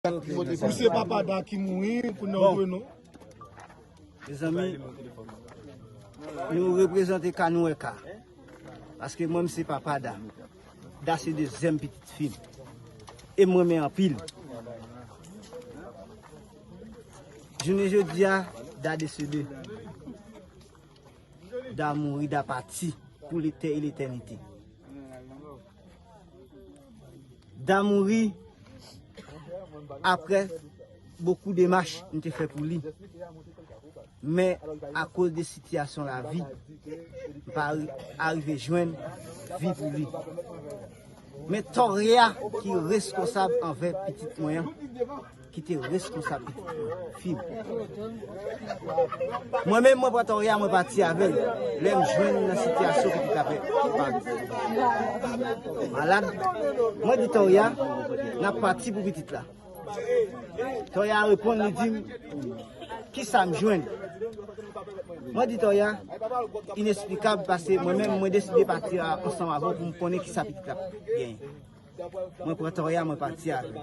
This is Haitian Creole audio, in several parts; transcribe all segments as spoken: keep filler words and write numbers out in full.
Ou se papa Da ki mouri, kounye a ou dwe non. Mezanmi, nou reprezante ka nou wè ka. Paske mwen, m se papa Da. Da se dezyèm pitit fi m. E m renmen anpil. Jounen jodi a, Da desede. Da mouri, Da pati pou letè e letènite. Da mouri aprè bokou demach m te fè pou li. Men akoz de sitiyasyon lavi, m pa ri- arive jwenn vi pou li. Men Toria ki reskonsab anvè pitit mwen an, ki te reskonsab pitit mwen, fi m. Mwen menm, mwen pran Toria, mwen pati avè l. Lè m jwenn nan sitiyasyon pitit la pa malad, mwen di Toria, n ap pati pou pitit la. Toya reponn, li di m, "Kisa m jwenn?" Mwen di Toya, "Inesplikab, paske mwen menm, mwen deside pati a- ansanm avè w pou m konnen kisa pitit la genyen." Mwen pran Toya, mwen pati avè l.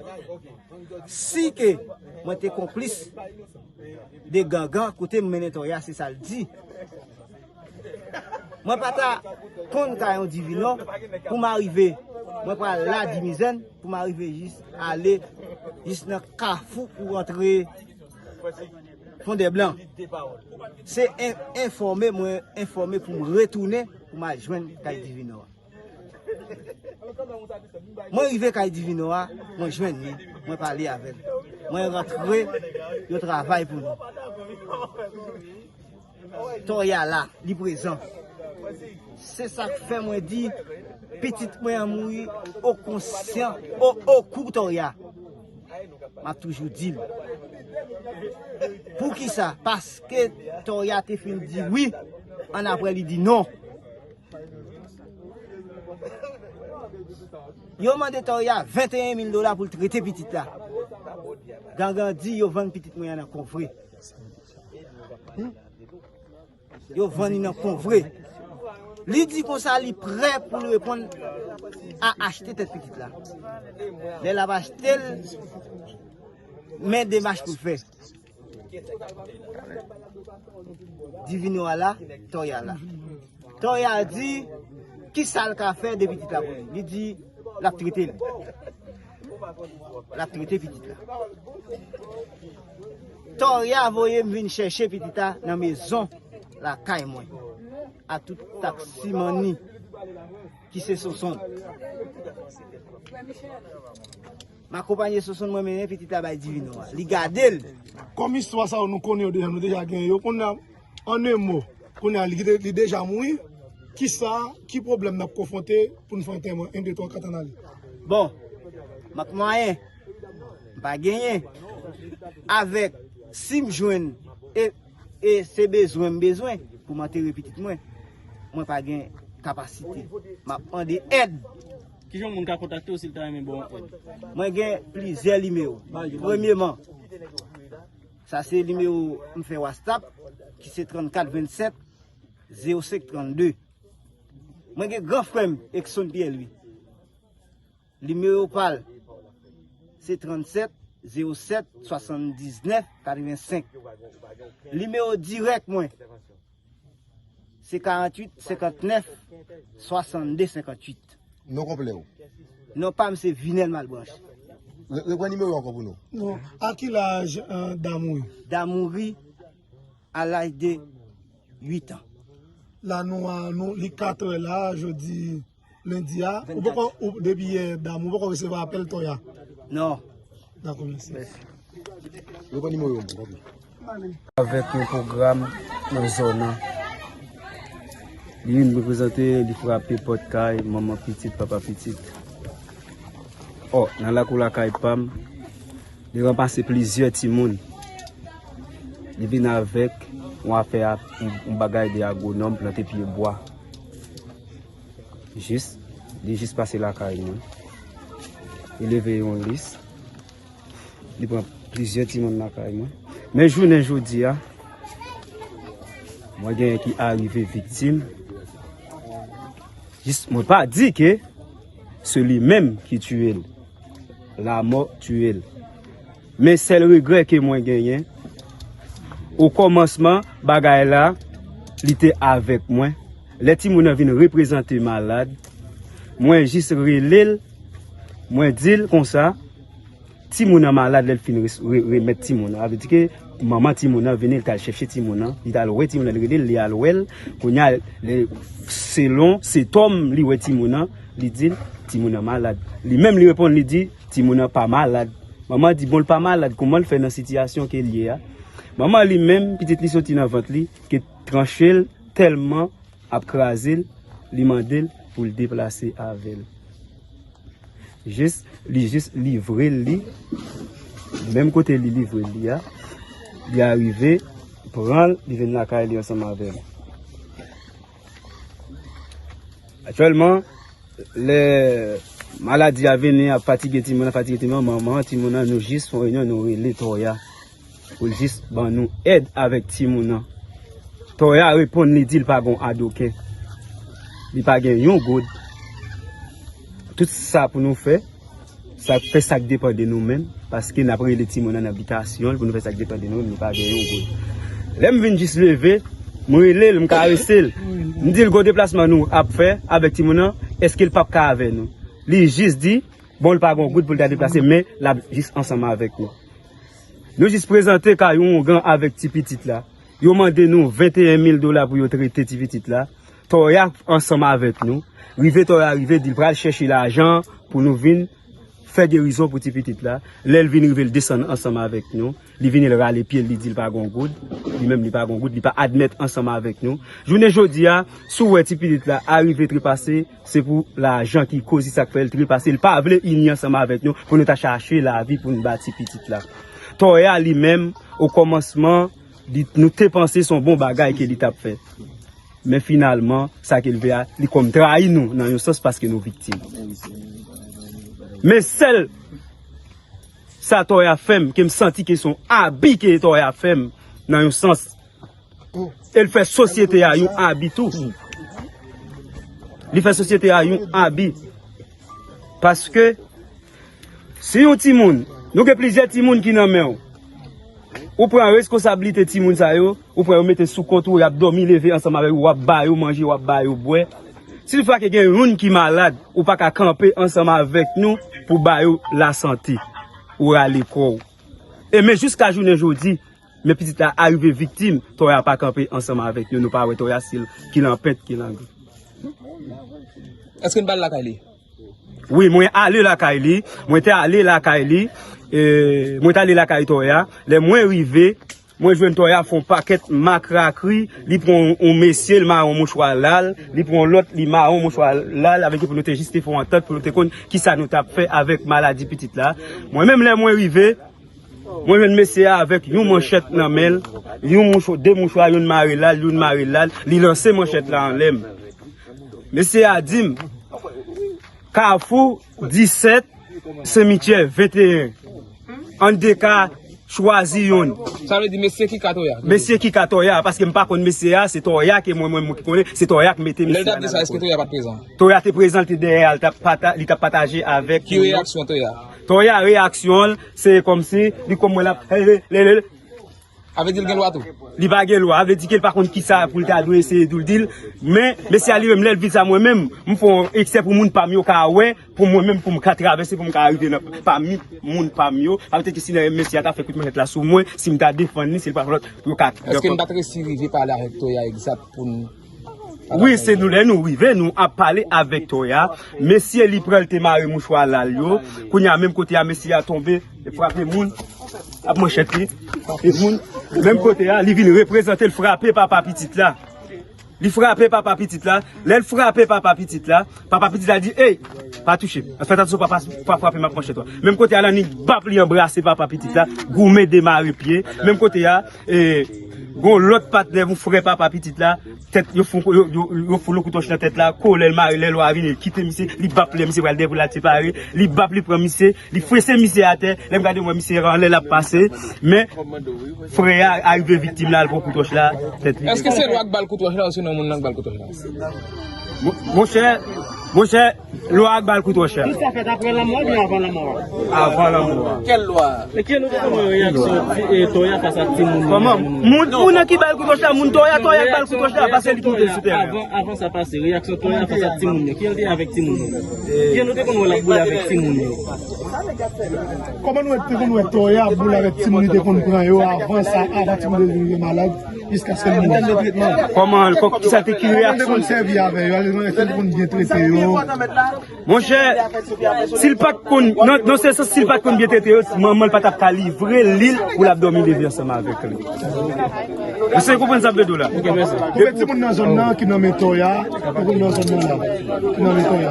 Si ke mwen te konplis de gangan, kote m mennen Toya, se sa l di. Mwen pa ta konn kay yon Divinò pou m arive, mwen pral la Dimizèn pou m arive jis ale jis nan kafou pou antre Fondèblan. Se en- enfòme, mwen enfòme pou m retounen pou m al jwenn kay Divinò a. Mwen rive kay Divinò a, mwen jwenn li, mwen pale avè l. Mwen rantre, yo travay pou nou. Toya la, li prezan. Se sa k fè mwen di, pitit mwen an mouri o konsyan, o, o kou Toya. M ap toujou di l. Poukisa? Paske Toya te fin di wi, annapre li di non. Yo mande Toya venteyen mil dola pou l trete pitit la. Gangan di yo vann pitit mwen an nan konvre. Yo vann li nan konvre. Li di konsa li prè pou l reponn a achte tèt pitit la. Lè l ap achte l, men demach pou l fè. Divino a la, Toya la. Toya di, kisa l ka fè de pitit la pou li? Li di, l ap trete l. L ap trete pitit la. Toya voye m vin chèche pitit la nan mezon lakay mwen. A tout taksiman ni ki se Sonson. M akonpanye Sonson, mwen mennen pitit la bay Divino a. Li gade l. Kòm istwa sa yo nou konnen yo deja, nou deja gen yo. Kounye a, an en mo, kounye a li, li deja mouri. Kisa, ki pwoblèm n ap konfwonte pou n fè antèman? En, de, twa, kat, ann ale. Bon, mank mwayen, m pa genyen. Avèk, si m jwenn, e, e se bezwen m bezwen pou m antere pitit mwen, mwen pa gen kapasite. M ap mande èd. Kijan yon moun ka kontakte w si l ta renmen ba w yon èd? Mwen gen plizyè nimewo. Premyeman, sa se nimewo m fè WhatsApp, ki se trannkat vennsèt zewo senk trannde. Mwen gen gran frè m, Exxon Pierre Louis. Nimewo pa l, se trannsèt zewo sèt swasanndiznèf katrevensenk. Nimewo dirèk mwen, Se karanntuit senkantnèf swasannde senkanntuit. Non konplè w? Non pa m se Vinel Malbranche. Re- Reprann nimewo ankò pou nou. Non. A ki laj euh, Damouri? Damouri à l'âge de huit ans. La nou a nou li katrè la jodi lendi a. Ou poko ou depi yè Damouri ou poko resevwa apèl Toya? Non. Dakò, mèsi. Yo pran nimewo yo, tanpri. Avèk yon pwogram nan zòn nan. Li vin reprezante, li frape pòt kay manman pitit, papa pitit. Ò, nan lakou lakay pa m, li ranmase plizyè timoun. Li vin avèk yon afè, yon, yon bagay de agwonòm, plante pye bwa. Jis, li jis pase lakay mwen. Li leve yon lis. Li pran plizyè timoun lakay mwen. Men jounen jodi a, mwen genyen ki arive viktim. Jis, mwen pa di ke se li menm ki tiye l. Lamò tiye l. Men sèl regrè ke mwen genyen, o kòmansman bagay la, li te avèk mwen. Lè timoun nan vin reprezante malad, mwen jis rele l, mwen di l konsa, timoun nan malad, lè l fin re- re- remèt timoun nan. Sa vle di ke manman timoun nan vini, li t al chèche timoun nan, li t al wè timoun nan, li rele l, li al wè l. Kounye a, lè- selon sentòm li wè timoun nan, li di l, timoun nan malad. Li menm li reponn, li di, timoun nan pa malad. Manman di, bon, l pa malad, kòman l fè nan sitiyasyon ke l ye a? Manman li menm, pitit li soti nan vant li, ke tranche l tèlman ap kraze l, li mande l pou l deplase avè l. Jis, li jis livre l li, menm kote li livre l li a, li arive, pran l, li vin lakay li ansanm avè l. Aktyèlman, lè maladi a vini, ap fatige timoun nan, fatige timoun nan, manman timoun nan, nou jis fè yon reyinyon, nou rele Toya pou l jis ban nou èd avèk timoun nan. Toya reponn, li di l pa gon adoken. Li pa gen yon goud. Tout sa pou nou fè, sa fè sa k depann de nou menm, paske n ap rele timoun nan nan bitasyon l pou nou fè sa k depann de nou menm, li pa gen yon goud. Lè m vin jis leve, m rele l, m karese l. M di l, gon deplasman nou ap fè avèk timoun nan, èske l p ap ka avè nou? Li jis di, bon, l pa gon goud pou l ta deplase, men l ap jis ansanm avèk nou. Nou jis prezante ka yon ougan avèk ti pitit la. Yo mande nou venteyen mil dola pou yo trete ti pitit la. Toya ansanm avèk nou. Rive Toya rive, di l pral chèche lajan pou nou vin fè gerizon pou ti pitit la. Lè l vin rive, l desann ansanm avèk nou. Li vini, l rale pye l, li di l pa gon goud. Li menm, li pa gon goud, li pa admèt ansanm avèk nou. Jounen jodi a, si w wè ti pitit la arive trepase, se pou lajan ki koz li, sa k fè l trepase. Li pa vle ini ansanm avèk nou pou nou ta chache lavi pou n ba ti pitit la. Toya li menm, o kòmansman, li, nou te panse se yon bon bagay ke li t ap fè. Men finalman, sa ke l vle a, li kòm trayi nou nan yon sans paske nou viktim. Men sèl sa Toya fè m, ke m santi ke se yon abi ke Toya fè m nan yon sans. E l fè sosyete a yon abi tou. Li fè sosyete a yon abi. Paske si yon timoun, nou gen plizyè timoun ki nan men w. Ou pran reskonsablite timoun sa yo, ou pran yo mete sou kont ou, y ap dòmi leve ansanm avèk ou, w ap ba yo manje, w ap ba yo bwè. Si toutfwa ke gen youn ki malad, ou pa ka kanpe ansanm avèk nou pou ba yo lasante. Ou rale kò w. E men jiska jounen jodi, men pitit la arive viktim, Toya pa kanpe ansanm avèk nou, nou pa wè Toya si l ki lanpent, ki langou. Èske n pral lakay li? Wi, mwen ale lakay li, mwen te ale lakay li, e, mwen te ale lakay Toya. Lè mwen rive, mwen jwenn Toya fè yon pakèt makrakri, li pran yon, yon mesye, li mare yon mouchwa la l, li pran yon lòt, li mare yon mouchwa la l, avèk ki pou nou te jis te fè yon antant, pou nou te konn kisa nou t ap fè avèk maladi pitit la. Mwen menm lè mwen rive, mwen jwenn mesye a avèk yon manchèt nan men l, yon mouchwa, de mouchwa, youn mare la l, youn mare la l, li lanse manchèt la anlè m. Mesye a di m, Kafou disèt, Senmityè venteyen. Ann de ka chwazi youn. Sa vle di mesye ki ka Toya? Mesye ki ka Toya, paske m pa konn mesye a, se Toya ke mwen, mwen, mwen ki konnen, se Toya ki mete mesye a nan lakòz. Lè l t ap di sa, èske Toya pa t prezan? Toya te prezan, li te dèyè a, li t ap pata-, li t ap pataje avèk moun yo. Ki reyaksyon Toya? Toya reyaksyon l, se kòmsi, li kòm mwen l ap, he, he, le, le, le. Sa vle di l gen lwa tou. Li pa gen lwa, sa vle di ke l pa konn kisa pou l ta dwe eseye tou l di l. Men, mesye a li menm, lè l vin sa mwen menm, m fè yon eksè pou moun pa m yo ka wè, pou mwen menm, pou m ka travèse, pou m ka rive nan pami moun pa m yo. Sa vle di ke si mesye a ta fè kout manchèt la sou mwen, si m ta defann li, si l pa fè lòt, pou yo ka. Èske n pa t resi rive pale avèk Toya egzat pou n Wi, se nou lè nou rive, nou ap pale avèk Toya. Mesye li pran l te mare mouchwa lal yo. Kounye a, menm kote a, mesye a tonbe, li frape moun. Ap manchèt li. Frape moun. Menm kote a, li vin reprezante l frape papa pitit la. Li frape papa pitit la. Lè l frape papa pitit la, papa pitit la di, "Ey, pa touche m. Fè atansyon, papa, pa frape m ak manchèt ou." Menm kote a, Lani bap li anbrase papa pitit la. Goumen demare pye. Menm kote a, e, gon lòt patnè, yon frè papa pitit la. Tèt, yo fon, yo, yo, yo fon lo kout wòch nan tèt la, kolè l mare, lè lwa vini, li kite misye, li bap lè misye pral dèyè pou l al separe, li bap, li pran misye, li fese misye atè, lè m gade mwen misye anlè l ap pase, men frè a arive viktim la, al pran kout wòch la, tèt li. Èske se lwa k ba l kout wòch la, ou se nan moun nan k ba l kout wòch la? Mo-, monchè, monchè, Lwa ak bal kout wòch la. Tout sa fèt apre lanmò oubyen avan lanmò a? Avan lanmò a. Kèl lwa? Men kijan nou te konn wè reyaksyon ti, e, Toya fas ak timoun yo? Kòman? Moun, moun nan ki bal kout wòch la, moun Toya, Toya ak bal kout wòch la, pase li ki monte sou tèren. Avan, avan sa pase, reyaksyon Toya fas ak timoun yo. Kijan l te avèk timoun yo? Kijan nou te konn wè l ap boule avèk timoun yo? Kòman nou te konn wè Toya ap boule avèk timoun, li te konn pran yo avan sa, avan timoun yo vin malad? Jiskaske l mouri. Kòman, kò-, kisa te, ki reyaksyon? Èske l te konn sèvi avè yo? Èske l te konn byen trete yo? Monchè, si l pa t konn, nan, nan se sans, si l pa t konn byen trete yo, manman l pa t ap ka livre li l pou l ap dòmi leve ansanm avèk li. Èske w konprann sa m vle di w la? Ok, mèsi. Koupe timoun nan zòn nan ki nan men Toya, koupe nan zòn nan la, ki nan men Toya.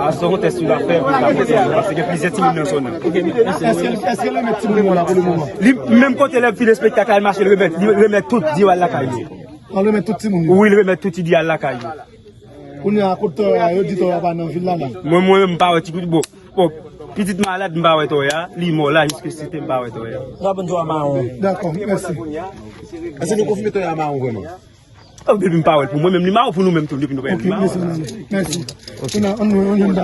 A, se yon tès tou l ap fè, pou l ap montre, paske gen plizyè timoun nan zòn nan. Ok, mèsi. Èske, èske l remèt timoun yo la pou le moman? Li, menm kote lè l fin espektak la, l mache, l remèt, li remèt tout, di yo al lakay yo. An remèt tout timoun yo? Wi, l remèt tout, di al lakay yo. Kounye a, kote Toya, yo di Toya pa nan vil la, la. Mwen, mwen menm, m pa wè ti kout, bon, bon, pitit malad, m pa wè Toya, li mò la, jiskaske m pa wè Toya. N ap vin Toya mawon. Dakò, mèsi. Èske nou konfime Toya mawon vrèman? Oh, depi m pa wè l pou mwen menm, li mawon pou nou menm tou, depi nou pa wè l, li mawon. Ok, mèsi, mèsi. Kounye a, ann, ann, ann,